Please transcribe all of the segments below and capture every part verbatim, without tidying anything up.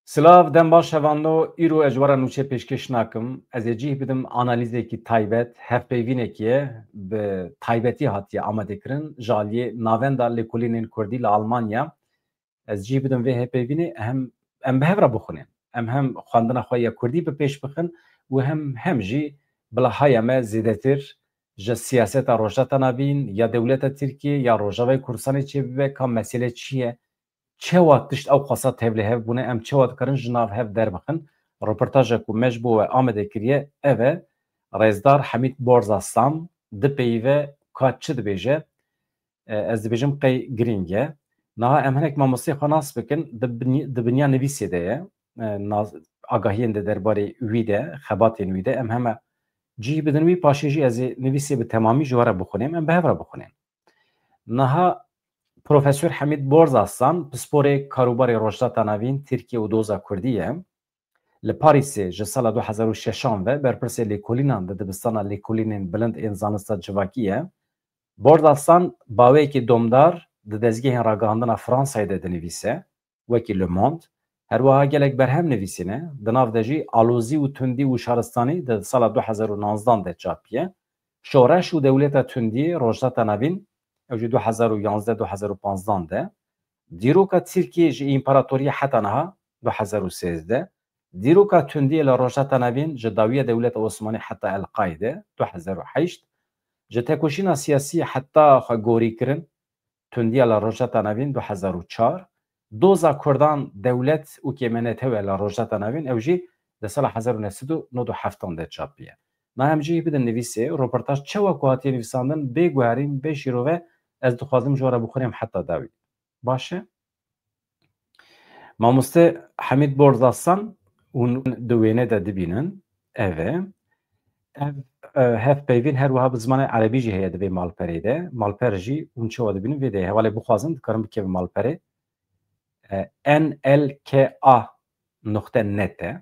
Silav, dem baş hevando, îro ez ji we re nûçe pêşkêş nakim. Ez ê cih bidim analîzekî taybet, hevpeyvînekî ye, bi taybetî hatiye amadekirin, ji aliyê Navenda Lêkolînên Kurdî li Almanya. Ez cih bidim vê hevpeyvînê, em, em bi hev re bixwînin. Em hem xwendina xwe ya Kurdî bi pêş bixin û hem, hem jî bila haya me zêdetir ji siyaseta Rojhilata Navîn ya dewleta Tirkiyê ya Rojavayê Kurdistanê çêbibe, ka mesele çi ye? Çewa tişt ew xwesa tevlê hev bûne, em çewa dikarin ji nav hev derbixin? Roportaja ku me ji bo we amade kiriye, ev e. Rêzdar Hemîd Borzaslan dipeyive, ka çi dibêje? E, ez dibêjim qey girîng e. Niha em hinek mamosteyê xwe nas bikin, di binya, di binya nivîsê de ye. E, nas, agahiyên de derbarê wî de, xebatên wî de, em heme cih bidin wî, paşê jî ez ê nivîsê bi temamî ji we re bixwînim, em bi hev re bixwînin. Niha Profesor Hemîd Borzaslan, pisporê karûbarê Rojhilata Navîn, Tirkiye û doza Kurdî ye. Li Parîsê ji sala du hezar û şeşan ve berpirsê lêkolînan di dibistana lêkolînên bilind ên zanista civakî ye. Borzaslan baweyekî domdar di dezgehên ragihandina Fransayê de dinivîse, wekî Le Monde. Her wiha gelek berhem nivîsîne, di nav de jî Alozî û Tundî û Şaristanî di sala du hezar û nozdan de çapiye. Şoreş û Dewleta Tundî, Rojhilata Navîn, ew jî du hezar û yanzdeh du hezar û panzdan de. Dîroka Tirkiyê ji împaratoriya heta niha, du hezar û sêzdeh. Dîroka Tundiyê li Rojhilata Navîn, ji dawiya Dewleta Osmanî heta El-Qaîde, du hezar û heşt. Ji tekoşîna siyasî heta xwe gorîkirin, Tundiya li Rojhilata Navîn, du hezar û çar. Doza Kurdan, dewlet û kêmenetewe li Rojhilata Navîn, ew jî di sala hezar û neh sed û nod û heftan de çapiye. Niha em cih bidin nivîsê, roportaj çewa ku hatiye nivîsandin, bê guherîn, bê şîrove, ez dixwazim ji we re bixwînim heta dawî. Baş e? Mamoste Hemîd Borzaslan, hûn di wêne de dibînin, ev e. Ev, e, hevpeyvîn her wiha bi zimanê erebî jî heye di vê malperê de. Malper jî hûn çawa dibînin vê de ye. Hevalê bixwazin dikarin bikevin malperê. E, N L K A nokte net e.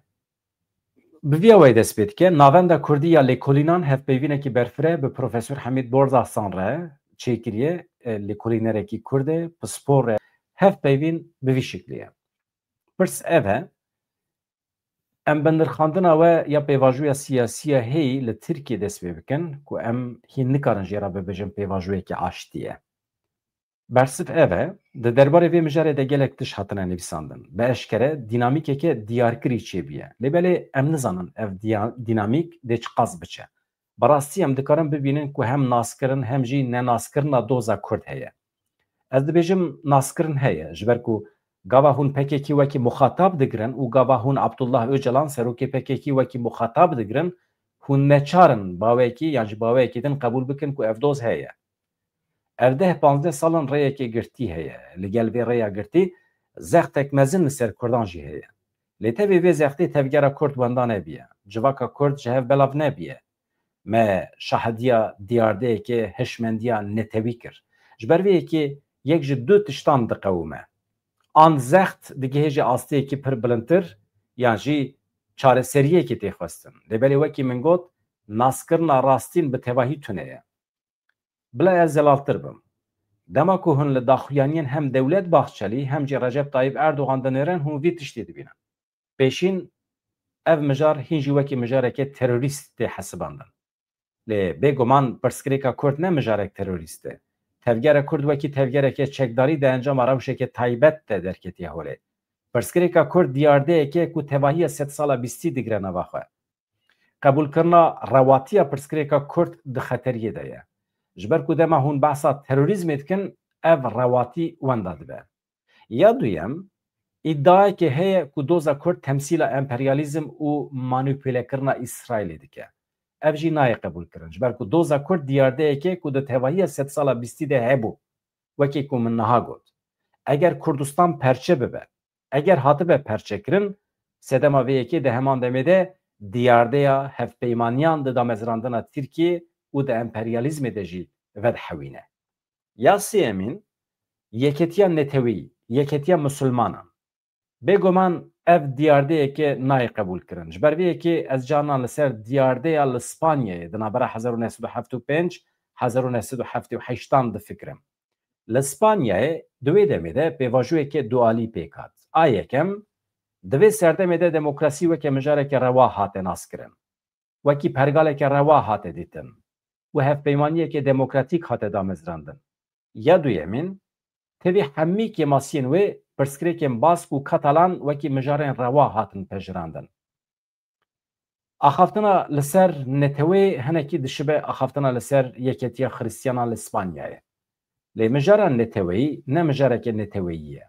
Bi vî awayî dest pê dike. Navenda Kurdî ya Lêkolînan hevpeyvînekî berfireh bi Profesor Hemîd Borzaslan re çêkiriye. E, lêkolînerekî Kurd e, pispor e. Hevpeyvîn bi vî şiklî ye. Pirs ev e, em bi nirxandina we ya pêvajoya siyasî ya hêyî li Tirkiyê dest pê bikin, ku em hîn nikarin jê re bibêjin pêvajoyekî aştî ye. Bersiv ev e, di derbarê vê mijarê de gelek tişt hatine nivîsandin. Bi eşkere dînamîkeke diyarkirî çêbûye. Lê belê em nizanin ev diya-, dînamîk dê çiqas biçe. Bi rastî em dikarin bibînin ku hem naskirin hem jî nenaskirina doza Kurd heye. Ez dibêjim naskirin heye, ji ber ku gava hûn P K K wekî muxatab digirin û gava hûn Abdullah Ocalan, serokê P K K wekî muxatab digirin, hûn neçar in bawekî yan jî baweyekî din qebûl bikin ku ev doz heye. Ev deh panzdeh sal in rêyekê girtî heye. Li gel vê rêya girtî zextek mezin li ser Kurdan jî heye. Lê tevî vê zextê tevgera Kurd wenda nebiye. Civaka Kurd ji hev belav nebiye. Me şahidiya diyardeyeke hişmendiya netewî kir. Ji ber vê yekê yek ji du tiştan diqewime. An zext digihêje asteyekî pir bilindtir, yan jî çareseriyekê tê xwestin. Lê belê wekî min got, naskirina rastîn bi tevahî tune ye. Bila ez zelaltir bim. Dema ku hûn li daxuyaniyên hem Dewlet Bahçelî hem jî Recep Tayyip Erdogan dinêrin, hûn vî tiştî dibînin. Pêşîn ev mijar hîn jî wekî mijareke terorîst tê hesibandin. Lê bêguman pirsgirêka Kurd ne mijarek terorîst e. Tevgera Kurd wekî tevgereke çekdarî di encama rewşeke taybet de derketiye holê. Pirsgirêka Kurd diyardeyeke ku tevahiya sedsala bîstî digire nava xwe. Qebûlkirina rewatiya pirsgirêka Kurd di xeteriyê de ye. Ji ber ku dema hûn behsa terorîzmê dikin, ev rewatî wenda dibe. Ya duyem, îdiayekê heye ku doza Kurd temsîla emperyalîzm û manîpulekirina Îsraîlê dike. Ev jî nayê qebûlkirin, ji ber ku doza Kurd diyardeyeke ku di tevahiya sedsala bîstî de hebû. Wekî ku min niha got, eger Kurdistan perçe bibe, eger hatibe perçekirin, sedema vê yekê di heman demê de diyardeya hevpeymaniyan di damezrandina Tirkiyê û di emperyalîzmê de jî vedihewîne. Ya sêyemîn, yeketiya neteweyî, yeketiya misilmanan. Bêguman ev diyardeyeke nayê qebûlkirin. Ji ber vê yekê ez carnan li ser diyardeya li Spanyayê di navbera hezar û neh sed û heft û pênc, hezar û neh sed û heft û heştan difikirim. Li Spanyayê di wê demê de pêvajoyeke dualî pêk hat. A yekem, Di vê serdemê de demokrasî weke mijareke rewa hate naskirin. Wekî pergaleke rewa hate dîtin û hevpeymaniyeke demokratîk hate damezrandin. Ya duyemîn, tevî hemî kêmasiyên wê pirsgirêkên bask û katalan wekî mijarên rewa hatin pejirandin. Axaftina li ser neteweyê hinekî dişibe axaftina li ser Yeketiya Xristiyanan li Spanyayê. Lê mijara neteweyî ne mijareke neteweyî ye.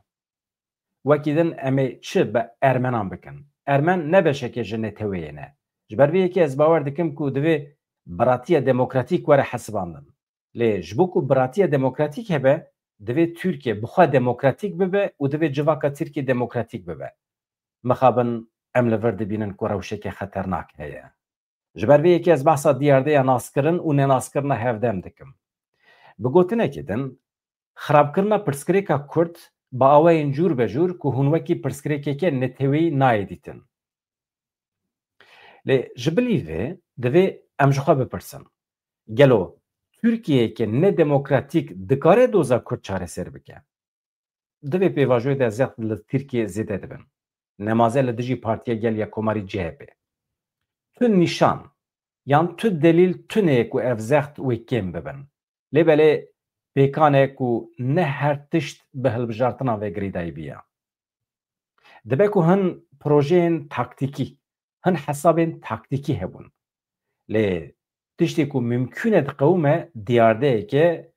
Wekî din em ê çi bi ermenan bikin? Ermen ne beşekê ji neteweyê ne. Ji ber vê yekê ez bawer dikim ku divê biratiya demokratîk were hesibandin. Lê ji bo ku biratiya demokratîk hebe, divê Tirkiye bi xwe demokratîk bibe û divê civaka Tirkiye demokratîk bibe. Mixabin em li vir dibînin ku rewşeke xeternak heye. Ji ber vê yekê ez behsa diyardeya naskirin û nenaskirina hevdem dikim. Bi gotinekê din, xirabkirina pirsgirêka Kurd bi awayên cûr be cûr ku hûn wekî pirsgirêkeke neteweyî nayê dîtin. Lê ji bilî vê divê em ji xwe bipirsin, gelo Tirkiyeyeke nedemokratîk dikare doza Kurd çareser bike? Di vê pêvajoyê de zext li Tirkiyê zêde dibin. Nemaze li dijî Partiya Gel ya Komarî C H P. Tu nîşan yan tu delîl tune ye ku ev zext wê kêm bibin. Lê belê pêkan e ku ne her tişt bi hilbijartinan ve girêdayî bîya. Dibe ku hin projeyên taktîkî, hin hesabên taktîkî hebûn. Lê tiştê ku mimkûn e diqewime diyardeyeke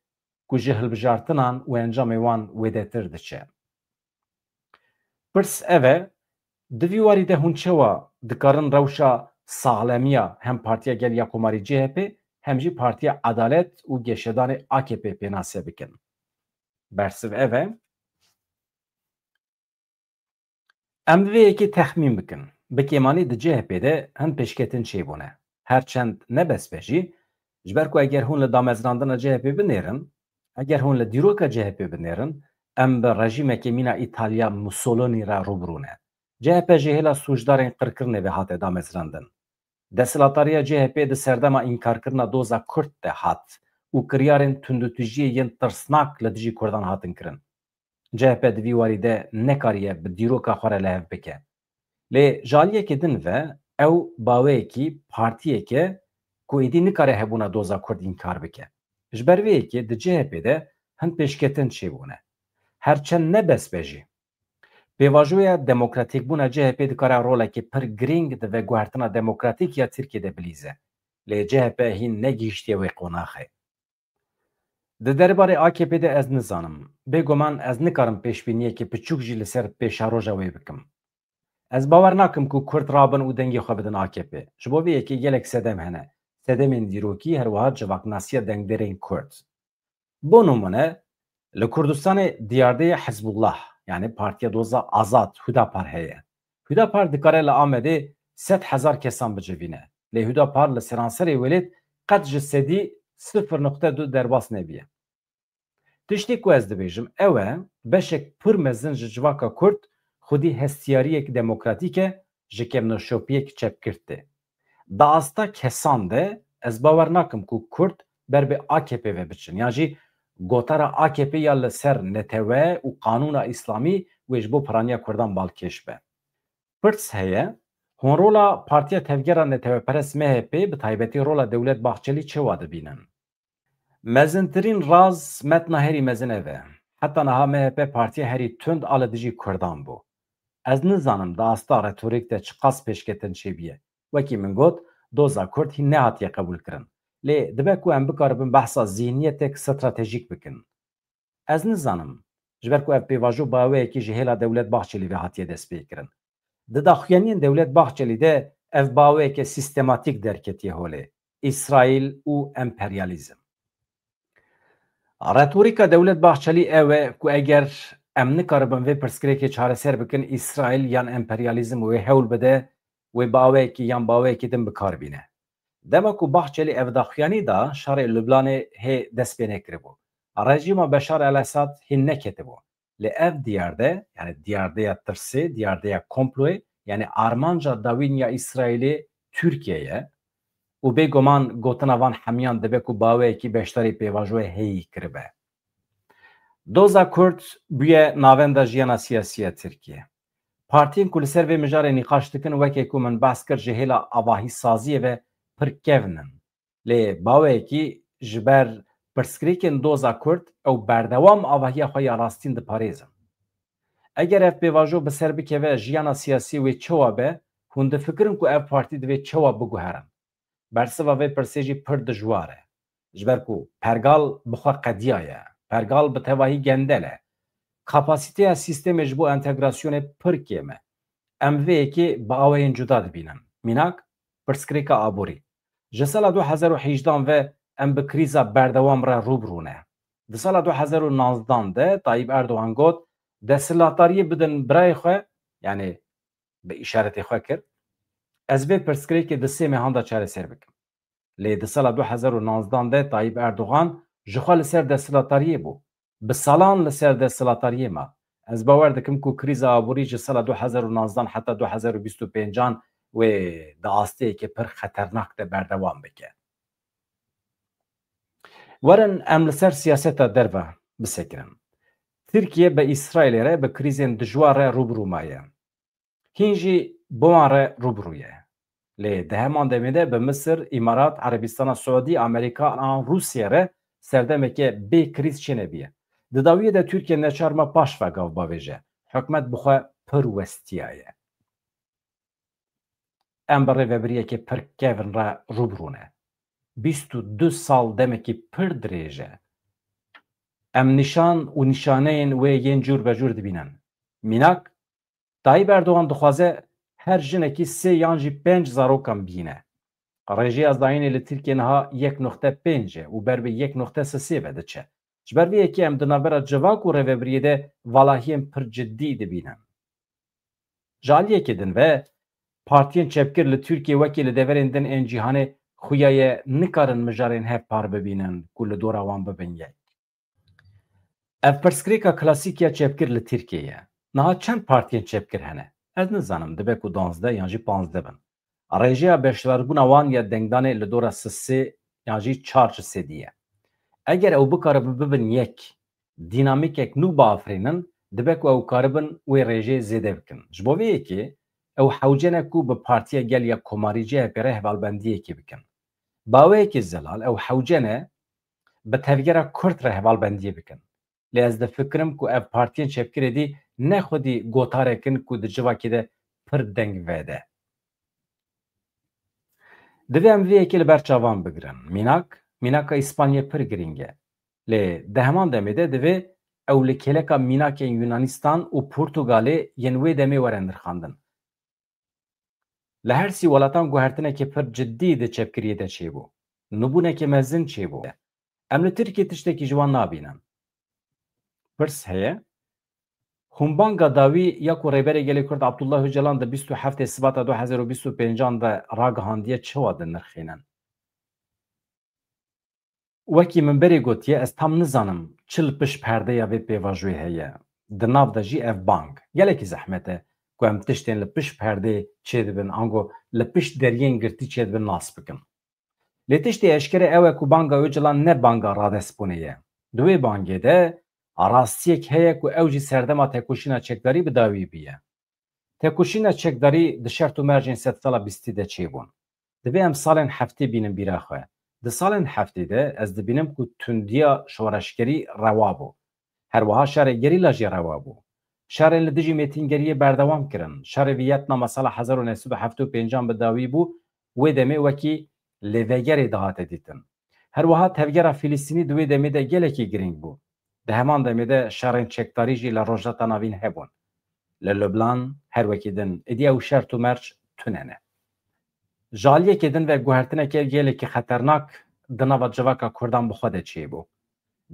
ku ji hilbijartinan û encamê wan wêdetir diçe. Pirs ev e, di vî warî de hûn çawa dikarin rewşa saxlemiya hem Partiya Gel ya Komarî C H P hem jî Partiya Edalet û Geşedanê A K P pênase bikin? Bersiv ev e. Em divê yekê texmîn bikin. Bi kêmanî di C H P de hin pêşketin çêbûne. Her çend ne bes be jî, ji ber ku eger hûn li damezrandina C H P binêrin, eger hûn li dîroka C H P binêrin, em bi rejîmekê mîna Îtalya Mussolini re rûbirû ne. C H P ji hêla sûcdarên qirkirinê ve hate damezrandin. Desthilatdariya C H P di serdema înkarkirina doza Kurd de hat û kiryarên tundûtijiyê yên tirsnak li dijî Kurdan hatin kirin. C H P di vî warî de nekariye bi dîroka xwe re li hev bike. Lê ji aliyekê din ve ew baweyekî partiyek e ku êdî nikare hebûna doza Kurd înkar bike. Ji ber vê yekê di C H P de hin pêşketin çêbûne. Her çend ne bes be jî. Pêvajoya demokratîkbûna C H P dikare rolekî pir girîng di veguhertina demokratîk ya Tirkiyê de bilîze. Lê C H P hîn negihîştiye wê qonaxê. Di derbarê A K P de ez nizanim. Bêguman ez nikarim pêşbîniyekî piçûk jî li ser pêşeroja wê bikim. Ez bawer nakim ku Kurd rabin û dengê xwe bidin A K P. Ji bo vê yekê gelek sedem hene. Sedemên dîrokî, her wiha civaknasiya dengdêrên Kurd. Bo nimûne, li Kurdistanê diyardeya Hizbullah, yanî Partiya Doza Azad, Hudapar heye. Hudapar dikare li Amedê sed hezar kesan bicivîne. Lê Hudapar li seranserê welêt qet ji sedî sifir nokte du derbas nebiye. Tiştê ku ez dibêjim ew e, beşek pir mezin ji civaka Kurd xwedî hestiyariyek demokratîk e, ji kemnoşopiyek çepgirtê. Di asta kesan de ez bawer nakim ku Kurd ber bi A K P ve biçin, yan jî gotara A K P ya li ser netewe û qanûna Îslamî wê ji bo piraniya Kurdan balkêş be. Pirs heye, hûn rola Partiya Tevgera Neteweperest M H P, bi taybetî rola Dewlet Bahçelî çawa dibînin? Mezintirîn raz metna herî mezin ev e. Heta niha M H P partiya herî tund a li dijî Kurdan bû. Ez nizanim di asta retorîk de çiqas pêşketin çêbûye. Wekî min got, doza Kurd hîn nehatiye qebûlkirin. Lê dibe ku em bikaribin behsa zîhniyetek stratejîk bikin. Ez nizanim, ji ber ku ev pêvajo baweyekî ji hêla Dewlet Bahçelî ve hatiye destpêkirin. Di daxuyaniyên Dewlet Bahçelî de ev baweyeke sîstematîk derketiye holê, Îsraîl û emperyalîzm. Retorîka Dewlet Bahçelî ew e ku eger em nikaribin vê pirsgirêkê çareser bikin, Îsraîl yan emperyalîzm wê hewl bide, wê baweyekî yan baweyekî din bi kar bîne. Dema ku Bahçelî ev daxuyanî da, şerê Lubnanê hê dest pê nekiribû. Rejîma Beşar el-Esad hîn neketibû. Lê ev diyarde, yanî diyardeya tirsê, diyardeya komployê, yanî armanca dawîn ya Îsraîlê Tirkiye ye û bêguman gotina van hemiyan dibe ku baweyekî beşdarî pêvajoyê heyî kiribe. Doza Kurd bûye navenda jiyana siyasî ya Tirkiye. Partiyên ku li ser vê mijarê nîqaş dikin, weke ku min behs kir, ji hêla avahî saziyê ve pir kevn in. Lê baweyekî ji ber pirsgirêkên doza Kurd ew berdewam avahiya xwe ya rastîn diparêzin. Eger ev pêvajo bi ser bikeve, jiyana siyasî wê çawa be, hûn difikirin ku ev partî divê çawa biguherin? Bersiva vê pirsê jî pir dijwar e. Ji ber ku pergal bi xwe qediyaye, pergal bi tevahî gendel e. Kapasîteya sîstemê ji bo entegrasyonê pir kêm e. Em vê yekê bi awayên cuda dibînin. Mînak, pirsgirêka aborî. Ji sala du hezar û hejdehan ve em bi krîza berdewam re rû bi rû ne. Di sala du hezar û nozdehan de Tayyip Erdogan got, desthilatdariyê bidin birayê xwe, yanî bi îşaretê xwe kir, ez vê pirsgirêkê di sê mehan de çareser bikim. Lê di sala du hezar û nozdehan de Tayyip Erdogan ji xwe li ser desthilatdariyê bû. Bi salan li ser desthilatdariyê ma. Ez bawer dikim ku krîza aborî ji sala du hezar û nozdehan heta du hezar û bîst û pêncan wê di asteyeke pir xeternak de berdewam bike. Werin em li ser siyaseta derve bisekirin. Tirkiye bi Îsraîlê re bi krîzên dijwar re rû bi rû maye. Hîn jî bi wan re rû bi rû ye. Lê di heman demê de bi Misir, Îmarat, Erebistana Siûdî, Amerîka an Rûsye re serdemeke bê krîz çênebiye. Di dawiyê de Tirkiye neçar ma paş ve gav bavêje. Hikûmet bi xwe pir westiyaye. Em bi rêvebiriyekê pir kevn re rû bi rû ne. Bîst û du sal demekî pir dirêj e. Em nîşan û nîşaneyên wê yên cûr be cûr dibînin. Mînak, Tayyip Erdogan dixwaze her jinekî sê yan jî pênc zarokan bîne. Rêjeya zayînê li Tirkiye niha yek noqte pênc e û ber bi yek noqte sisê ve diçe. Ji ber vê yekê em di navbera civak û rêvebiriyê de valahiyên pir cidî dibînin. Ji aliyekê din ve, partiyên çepgir li Tirkiye wekî li deverên din ên cîhanê xuya ye nikarin mijarên hevpar bibînin ku li dora wan bibin yek. Ev pirsgirêka klasîk ya çepgir li Tirkiye ye. Niha çend partiyên çepgir hene? Ez nizanim, dibe ku duwazdeh yan jî panzdeh bin. Rêjeya beşdarbûna wan ya dengdanê li dora sisê yan jî çar ji sedî ye. Eger ew bikaribin bibin yek, dînamîkek nû biafirînin, dibe ku ew karibin wê rêjê zêde bikin. Ji bo vê yekê ew hewce ne ku bi Partiya Gel ya Komarî C H P re hevalbendiyekê bikin. Baweyekê zelal ew hewce ne bi tevgera Kurd re hevalbendiyê bikin. Lê ez difikirim ku ev partiyên çepgirê dî ne xwedî gotarek in ku di civakê de pir deng vede. Divê em vê yekê li ber çavan bigirin. Mînak, mînaka Îspanyê pir girîng e. Lê di heman demê de divê ew li kêleka mînakên Yunanistan û Portugalê yên wê demê were nirxandin. Li her sî welatan guhertineke pir cidî di çepgiriyê de çêbû. Nûbûneke mezin çêbû. Em li Tirkiyê tiştekî ji wan nabînin. Pirs heye. Hûn banga dawî ya ku Rêberê Gelê Kurd Abdullah Ocalan di bîst û heftê Sibata du hezar û bîst û pêncan de ragihandiye çawa dinirxînin? Wekî min berê gotiye, ez tam nizanim çi li pişt perdeya vê pêvajoyê heye. Di nav de jî ev bang. Gelekî zehmet e ku em tiştên li pişt perdê çêdibin, ango li pişt deriyên girtî çêdibin nas bikin. Lê tiştê eşkere ew e ku banga Ocalan ne banga radestbûnê ye. Di wê bangê de rastiyek heye ku ew jî serdema tekoşîna çekdarî bi dawî bûye. Tekoşîna çekdarî di şert û mercên sedsala bîstî de çêbûn. Divê em salên heftê bînin bîra xwe. Di salên heftê de ez dibînim ku tundiya şoreşgerî rewa bû. Her wiha şerê gerîla jî rewa bû. Şerên li dijî mêtingeriyê berdewam kirin. Şerê Viyetnama sala hezar û neh sed û heftê û pêncan bi dawî bû, wê demê wekî lêvegerê dihate dîtin. Her wiha tevgera Filistînî di wê demê de gelekî girîng bû. Di heman demê de şerên çekdarî jî li Rojhilata Navîn hebûn. Li Lubnan her wekî din êdî ew şert û merc tune ne. Ji aliyekê din ve guhertineke gelekî xeternak di nava civaka Kurdan bi xwe de çêbû.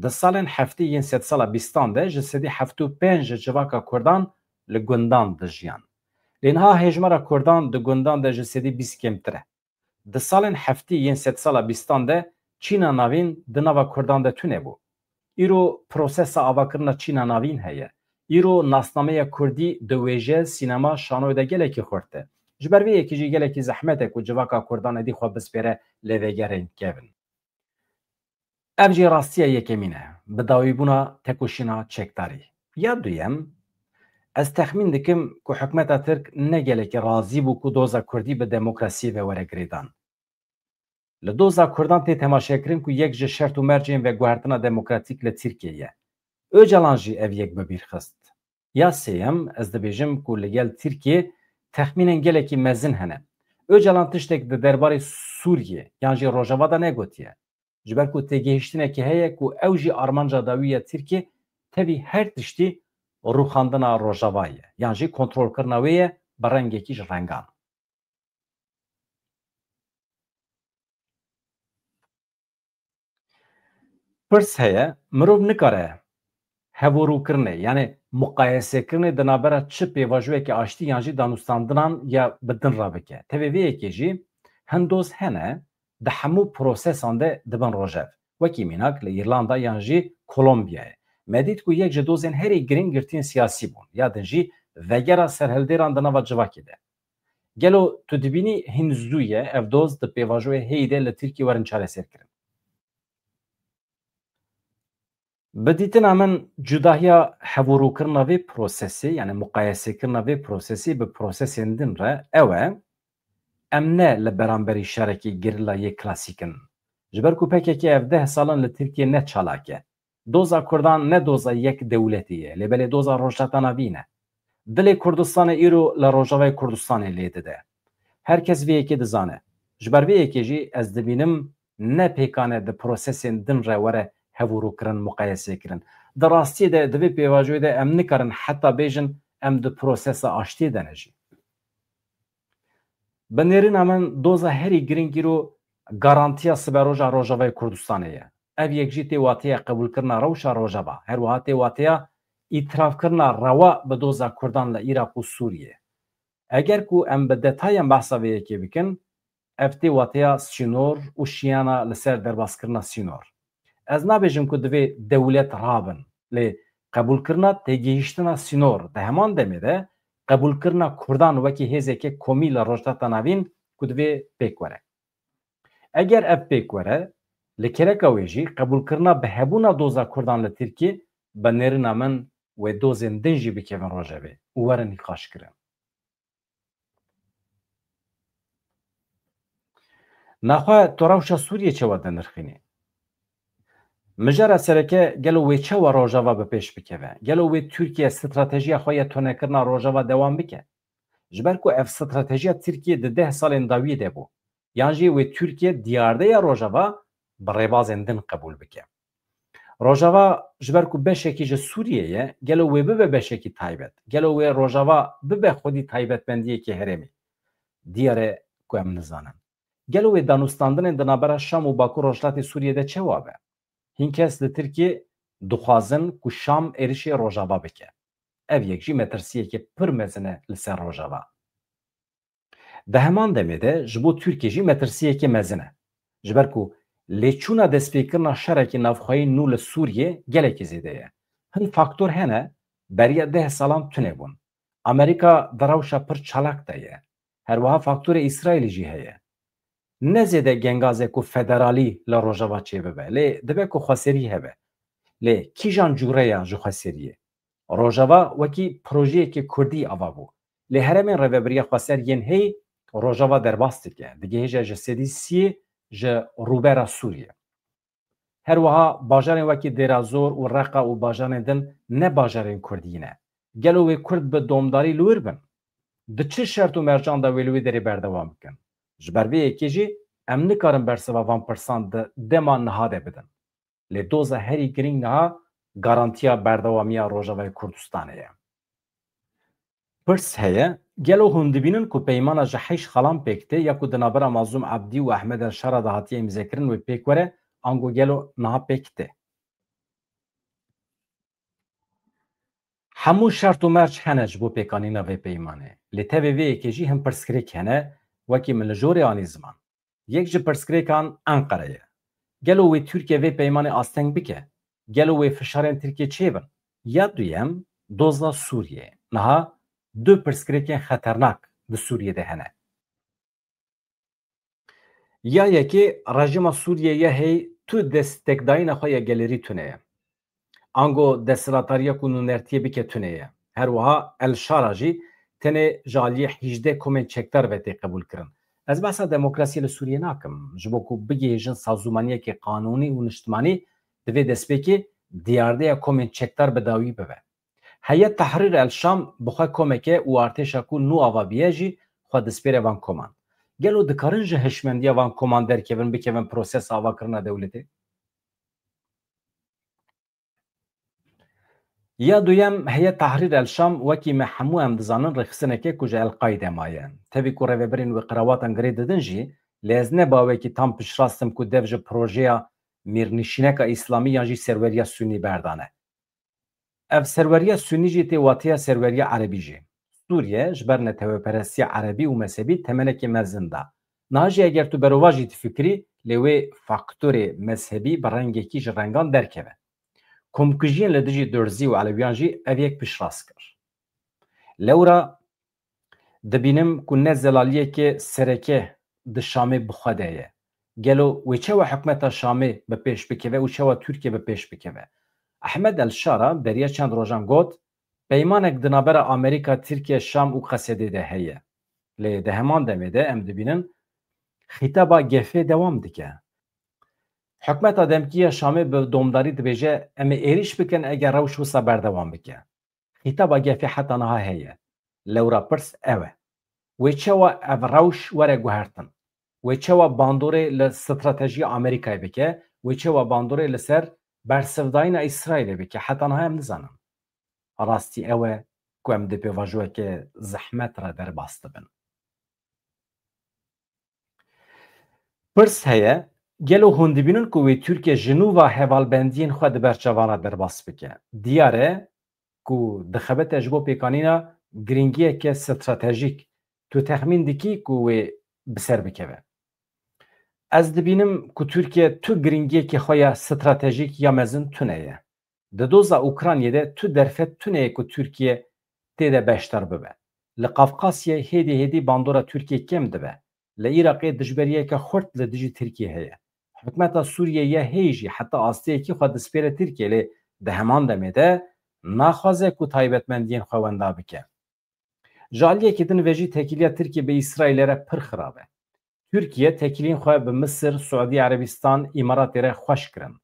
Di salên heftê yên sedsala bîstan de ji sedî heftê û pênc ji civaka Kurdan li gundan dijiyan. Lê niha hêjmara Kurdan di gundan de ji sedî bîst kêmtir e. Di salên heftê yên sedsala bîstan de Çîna Navîn di nava Kurdan de tune bû. Îro prosesa avakirina Çîna Navîn heye. Îro nasnameya Kurdî di wêje, sînema, şanoyê de gelekî xurt e. Ji ber vê yekê jî gelekî zehmet e ku civaka Kurdan êdî xwe bispêre lêvegerên kevin. Ev jî rastiya yekemîn e, bidawîbûna tekoşîna çekdarî. Ya duyem, Ez texmîn dikim ku hikûmeta Tirk ne gelekî razî bû ku doza Kurdî bi demokrasiyê ve were girêdan. Li doza Kurdan tê temaşekirin ku yek ji şert û mercên veguhertina demokratîk li Tirkiyê ye. Ocalan jî ev yek bi bîr xist. Ya sêyem, ez dibêjim ku li gel Tirkiyê texmînên gelekî mezin hene. Ocalan tiştek di derbarê Sûriyê yan jî Rojava de negotiye. Ji ber ku têgihiştinekê heye ku ew jî armanca dawî ya Tirkiyê tevî her tiştî rûxandina Rojava ye, yan jî kontrolkirina wê ye bi rengekî ji rengan. Pirs heye, mirov nikare hevorûkirinê, yanî muqayesekirinê di navbera çi pêvajoyeke aştî yan jî danûstandinan ya bi din re bike. Tevê vê yekê jî hin doz hene di hemû prosesan de dibin rojev. Wekî mînak li Îrlanda yan jî Kolombiyayê. Me dît ku yek ji dozên herî giring girtiyên siyasî bûn, ya din jî vegera serhildêran di nava civakê de. Gelo tu dibînî hîn zû ye ev doz di pêvajoyê heyî de li Tirkiyê werin çareserkirin? Bi dîtina min cudahiya hevorûkirina vê prosesê, yanî muqayesekirina vê prosesê bi prosesên din re ew e, em ne li beramberî şerekî gerîla yê klasîk in. Ji ber ku P K K ev deh sal in li Tirkiyê ne çalak e. Doza Kurdan ne doza yek dewletê ye, lê belê doza Rojhilata Navîn e. Dilê Kurdistanê îro li Rojavayê Kurdistanê lê dide. Her kes vê yekê dizane. Ji ber vê yekê jî ez dibînim ne pêkan e di prosesên din re were hevorûkirin, muqayesê kirin. Di rastiyê de, di vê pêvajoyê de em nikarin heta bêjin em di prosesa aştiyê de ne jî. Bi nêrîna min doza herî giring îro garantiya siberoja Rojavayê Kurdistanê ye. Ev yek jî tê wateya qebûlkirina rewşa Rojava, her wiha tê wateya îtirafkirina rewa bi doza Kurdan li Iraq û Sûriyê. Eger ku em bi detayan behsa vê yekê bikin, ev tê wateya sînor û şiyana li ser derbaskirina sînor. Ez nabêjim ku divê dewlet rabin, lê qebûlkirina têgihiştina sînor di heman demê de qebûlkirina Kurdan wekî hêzeke komî li Rojhilata Navîn ku divê pêk were. Eger ev pêk were, li kereka wê jî qebûlkirina bihebûna doza Kurdan li Tirkiyê bi nêrîna min wê dozên din jî bikevin rojevê û werin nîqaşkirin. Naxwe tu rewşa Sûriyê çawa dinirxînî? Mijara sereke gelo wê çawa Rojava bi pêş bikeve? Gelo wê Tirkiye stratejiya xwe ya tonekirina Rojava dewam bike? Ji ber ku ev stratejiya Tirkiye di deh salên dawiyê de bû. Yan jî wê Tirkiye diyardeya Rojava bi rêbazên din qebûl bike. Rojava ji ber ku beşekî ji Sûriyê ye, gelo wê bibe beşekî taybet? Gelo wê Rojava bibe xwedî taybetmendiyekî herêmî? Diyar e ku em nizanin. Gelo wê danûstandinên di navbera Şam û Bakur Rojhilatê Sûriyê de çawa be? Hîn kes li Tirkiyê dixwazin ku Şam êrişê Rojava bike. Ev yek jî metirsiyeke pir mezin e li ser Rojava. Di heman demê de ji bo Tirkiye jî metirsiyeke mezin e. Ji ber ku lêçûna destpêkirina şerekî navxweyî nû li Sûriyê gelekî zêde ye. Hin faktor hene beriya deh salan tune bûn. Amerîka di rewşa pir çalak de ye. Her wiha faktorê Îsraîlî jî heye. Ne zêde gengazek ku federalî li Rojava çêbibe, lê dibe ku xweserî hebe. Lê kîjan cûre ya ji xweseriyê? Rojava wekî projeyekê kurdî ava bû. Lê herêmên rêvebiriya xweser yên heyî Rojava derbas dike. Digihêje ji sedî sî ji rûbera Sûriyê. Her wiha bajarên wekî Dêrazor û Reqa û bajarên din ne bajarên kurdî ne. Gelo wê kurd bi domdarî li wir bin? Di çi şert û mercan de wê li wê derê berdewam bikin? Ji ber vê yekê jî em nikarin bersiva van pirsan di dema niha de bidin. Lê doza herî girîng niha garantiya berdewamiya Rojavayê Kurdistanê ye. Pirs heye, gelo hûn dibînin ku peymana ji heşt xalan pêk tê ya ku di navbera Mazlûm Ebdî û Ehmed El Şara de hatiye îmzekirin wê pêk were, ango gelo niha pêk tê? Hemû şert û merc hene ji bo pêkanîna vê peymanê. Lê tevê vê yekê jî hin pirsgirêk hene, wekî min li jorê anî ziman. Yek ji pirsgirêkan Enqere ye. Gelo wê Tirkiye vê peymanê asteng bike? Gelo wê fişarên Tirkiye çêbin? Ya duyem, doza Sûriyeyê. Niha du pirsgirêkên xeternak di Sûriyê de hene. Ya yekê, rejîma Sûriyê ya heyî tu destekdayîna xwe ya gelêrî tune ye. Ango desthilatdariya ku nûnertiyê bike tune ye. Her wiha El Şara jî tenê ji aliyê hîjdeh komên çekdar ve tê qebûlkirin. Ez behsa demokrasiyê li Sûriyê nakim, ji bo ku bigihêjin sazûmaniyekê qanûnî û niştimanî, divê destpêkê diyardeya komên çekdar bi dawî bibe. Heyet Tehrîr El Şam bi xwe komek e û artêşa ku nû ava bûye jî xwe dispêre van koman. Gelo dikarin ji hişmendiya van koman derkevin, bikevin prosesa avakirina dewletê? Ya duyem, Heyet Tehrîr El Şam, wekî me hemû em dizanin, rêxistineke ku ji El Qaîde maye. Tevî ku rêvebirên wê qerawatan girê didin jî, lê ez ne bawekî tam piştrast im ku dev ji projeya mîrnişîneka îslamî yan jî serweriya sunî berdane. Ev serweriya sunî jî tê wateya serweriya erebî jî. Sûriye ji ber neteweperestiya erebî û mezhebî temenekê mezin da. Niha jî eger tu berovajî difikirî, lê wê faktorê mezhebî bi rengekî ji rengan derkeve. Komkujiyên li dijî Durzî û Elewiyan jî ev yek piştrast kir. Lewra dibînim ku ne zelaliyeke sereke di Şamê bi xwe de ye. Gelo wê çawa hikûmeta Şamê bi pêş bikeve û çawa Tirkiye bi pêş bikeve? Ehmed El Şara beriya çend rojan got, peymanek di navbera Amerîka, Tirkiye, Şam û Qesedê de heye. Lê di heman demê de em dibînin xîtaba gefê dewam dike. Hikûmeta demkî ya Şamê bi domdarî dibêje, em ê êrîş bikin eger rewş wisa berdewam bike. Xîtaba gefê heta niha heye. Lewra pirs ew e. Wê çawa ev rewş were guhertin? Wê çawa bandorê li stratejiya Amerîkayê bike? Wê çawa bandorê li ser bersivdayîna Îsraîlê bike? Heta niha em nizanin. Rastî ew e ku em di pêvajoyeke zehmet re derbas dibin. Pirs heye, gelo hûn dibînin ku wê Tirkiye ji nû va hevalbendiyên xwe di ber çavan re derbas bike? Diyar e ku dixebite ji bo pêkanîna giringiyeke stratejîk. Tu texmîn dikî ku wê bi ser bikeve? Ez dibînim ku Tirkiye tu giringiyekê xwe ya stratejîk ya mezin tune ye. Di doza Ukraynayê de tu derfet tune ye ku Tirkiye tê de beşdar bibe. Li Qafqasyayê hêdî hêdî bandora Tirkiye kêm dibe. Li Iraqê dijberiyeke xurt li dijî Tirkiye heye. Hikûmeta Sûriyê ya hêj jî heta asteyekî xwe dispêre Tirkiye, lê di heman demê de naxwaze ku taybetmendiyên xwe wenda bike. Ji aliyekî din ve jî têkiliya Tirkiye bi Îsraîlê re pir xirab e. Tirkiye têkiliyên xwe bi Misir, Siûdî Erebistan, Îmaratê re xweş kirin.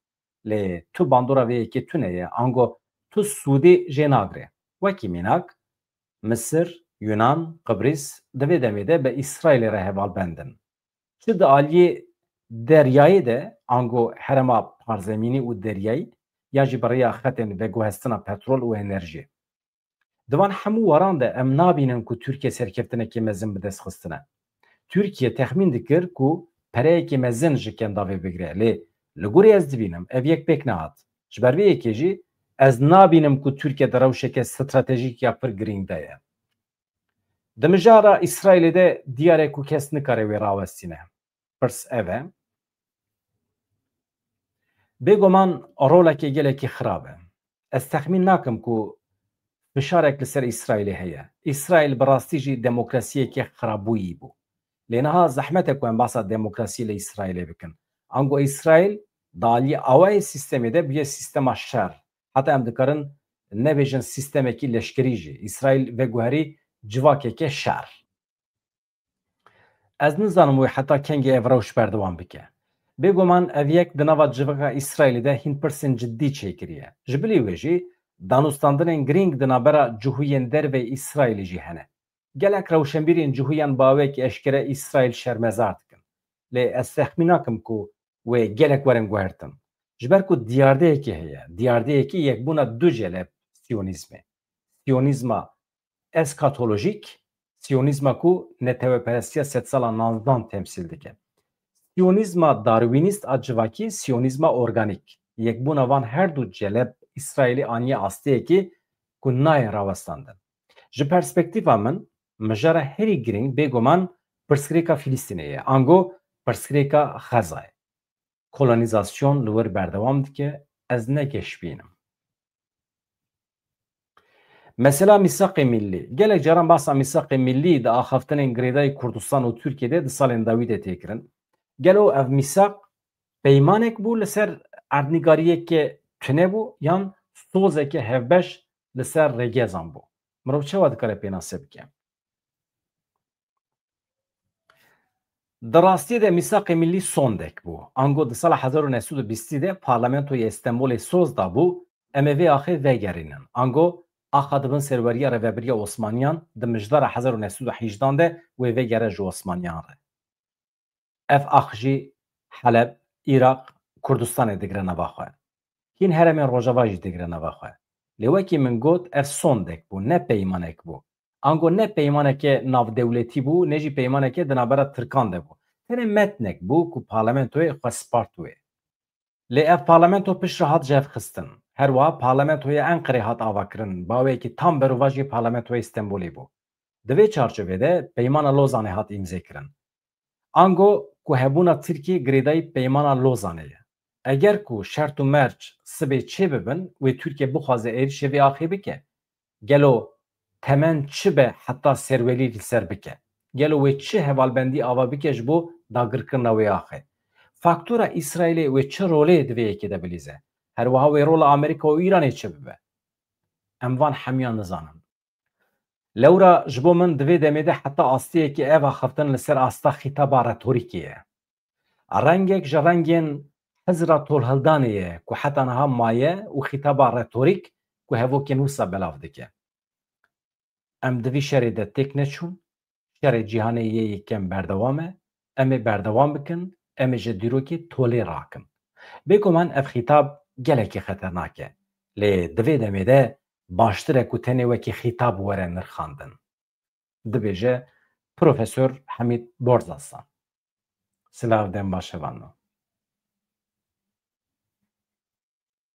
Lê tu bandora vê yekê tune ye, ango tu sûdê jê nagre. Wekî mînak, Misir, Yunan, Qibrîs di vê demê de bi Îsraîlê re hevalbend in. Çi di aliyê deryayê de, ango herêma parzemînî û deryayî, yan jî bi rêya xetên veguhestina petrol û enerjiyê. Di van hemû waran de em nabînin ku Tirkiye serkeftinekê mezin bi dest xistine. Tirkiye texmîn dikir ku pereyekê mezin ji Kendavê bigire, lê li gorî ez dibînim ev yek pêk nehat. Ji ber vê yekê jî ez nabînim ku Tirkiye di rewşeke stratejîk ya pir girîng de ye. Di mijara Îsraîlê de diyar e ku kes nikare wê rawestîne. Pirs ev e. Bêguman rolekê gelekî xirab e. Ez texmîn nakim ku fişarek li ser Îsraîlê heye. Îsraîl bi rastî jî demokrasiyeke xirabûyî bû. Lê niha zehmet e ku em behsa demokrasiyê li Îsraîlê bikin. Ango Îsraîl di aliyê awayê sîstemê de bûye sîstema şer. Heta em dikarin nebêjin sîstemekî leşkerî jî. Îsraîl veguherî civakeke şer. Ez nizanim wê heta kengê ev rewş berdewam bike. Bêguman ev yek di nava civaka Îsraîlê de hîn pirsên cidî çêkiriye. Ji bilî wê jî danûstandinên girîng di navbera cihûyên derveyî Îsraîlê jî hene. Gelek rewşenbîrên cihûyan bi awayekî eşkere Îsraîl şermezar dikin. Lê ez texmîn nakim ku wê gelek werin guhertin. Ji ber ku diyardeyekê heye, diyardeyekî yekbûna du celeb Siyonîzmê. Siyonîzma eskatolojîk, Siyonîzma ku neteweperestiya sedsala navdan temsîl dike. Siyonîzma darwînîst a civakî, Siyonîzma organîk. Yekbûna van her du celeb Îsraîlê aniye asteyekê ku nayê rawestandin. Ji perspektîfa min, mijara herî girîng bêguman pirsgirêka Filistînê ye, ango pirsgirêka Xezayê. Kolonîzasyon li wir berdewam dike, ez ne geşbîn im. Mesela mîsaqê millî. Gelek caran behsa mîsaqê millî di axaftinên girêdayî Kurdistan û Tirkiyê de di salên dawî de tê kirin. Gelo ev mîsaq peymanek bû li ser erdnîgariyeke tune bû yan sozeke hevbeş li ser rêgezan bû? Mirov çawa dikare pênase bike? Di rastiyê de mîsaqê millî sondek bû. Ango di sala hezar û neh sed û bîstî de Parlamentoyê Stenbolê soz dabû, em ê vê axê vegerînin. Ango axa di bin serweriya rêvebiriya Osmaniyan di mijdara hezar û neh sed û hejdan de wê vegere ji Osmaniyan re. Ev ax jî Heleb, Iraq, Kurdistanê digire nava xwe. Hîn herêmên Rojava jî digire nava xwe. Lê wekî min got, ev sondek bû, ne peymanek bû. Ango ne peymaneke navdewletî bû, ne jî peymaneke di navbera Tirkan de bû. Tenê metnek bû ku parlamentoyê xwe spart wê. Lê ev parlamento piştre hat jevxistin. Her wiha parlamentoya Enqerê hat avakirin, bi awayekî tam berovajî parlamentoya Stenbolê bû. Di vê çarçovê de Peymana Lozanê hat îmzêkirin. Ango ku hebûna Tirkiyê girêdayî Peymana Lozanê ye. Eger ku şert û merc sibê çêbibin, wê Tirkiye bixwaze êrişê vê axê bike, gelo temen çi be heta serwelî li ser bike? Gelo wê çi hevalbendî ava bike ji bo dagirkirina wê axê? Faktora Îsraîlê wê çi rolê di vê yekê de bilîze? Her wiha wê rola Amerîka û Îranê çi bibe? Em van hemiyan nizanin. Lewra ji bo min di vê demê de heta astiyekî ev axiftin li ser asta xîtaba retorîkê ye. Rengek ji rengên hizra tolhildanê ye ku heta niha maye û xîtaba retorîk ku hevokên wisa belav dike. Em di vî şerê de têk neçûn, şerê cîhanê yê yekem berdewam e, em ê berdewam bikin, em ê ji dîrokê tolê rakin. Bêguman ev xîtab gelekî xeternak e, lê di vê demê de baştir e ku tenê wekî xîtab were nirxandin, dibêje Profesor Hemîd Borzaslan. Silav, dem baş, hevalno.